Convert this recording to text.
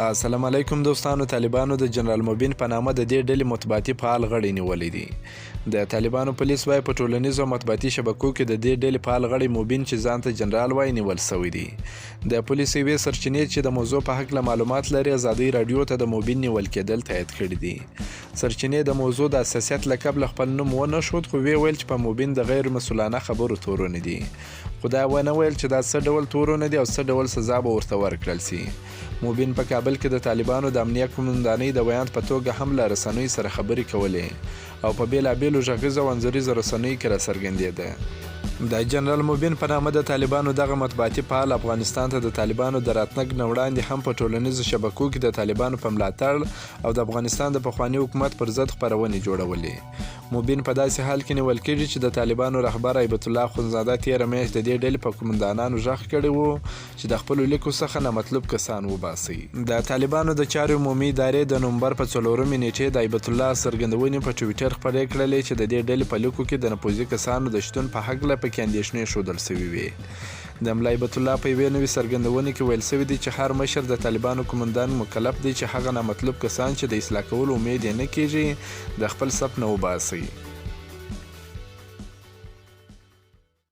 السلام علیکم دوستانو، طالبانو د جنرال مبین په نامه د دې ډلې مطبوعاتي فعال غړی نیولی دی. د طالبانو پولیس وایي په ټولنیزو مطبوعاتي شبکو کې د دې ډلې فعال غړی مبین چې ځان ته جنرال وایي نیول شوی دی. د پولیس یوې سرچینې چې د موضوع په هکله معلومات لري ازادۍ راډیو ته د مبین نیول کېدل تایید کړي دي. سرچینې د موضوع د حساسیت له کبله خپل نوم ونه ښود خو ویې ویل چې په مبین د غیر مسؤلانه خبرو تورونه دي. خو دا ونه ویل چې دا څه ډول تورونه دي او څه ډول سزا به ورته ورکړل شي. مبین په کابل کې د طالبانو د امنیه قومندانۍ د ویاند په توګه هم له رسنیو سره خبرې کولې او په بېلابېلو غږیزو او انځوریزو رسنیو کې راڅرګندېده. د جنرال مبین په نامه د طالبانو دغه مطبوعاتي فعال افغانستان ته د طالبانو د راتنګ نه وړاندې هم په ټولنیزو شبکو کې د طالبانو په ملاتړ او د افغانستان د پخواني حکومت پر ضد خپرونې جوړولې. مبین په داسې حال کې نیول کېږي چې د طالبانو رهبر هیبت الله اخوندزاده تېره میاشت د دې ډلې په قومندانانو غږ کړی و چې د خپلو لیکو څخه نامطلوب کسان وباسي. د طالبانو د چارو عمومي ادارې د نومبر په څلورمې نېټې د هیبت الله څرګندونې په ټویټر خپرې کړلې چې د دې ډلې په لیکو کې د نفوذي کسانو د شتون په هکله پکې اندېښنې ښودل شوې وې. د ملا هیبت الله په یوې نوې څرګندونې کې ویل شوي دي چې هر مشر د طالبانو قومندان مکلف دی چې هغه نامطلوب کسان چې د اصلاح کولو امید یې نه کېږي د خپل صف نه وباسي.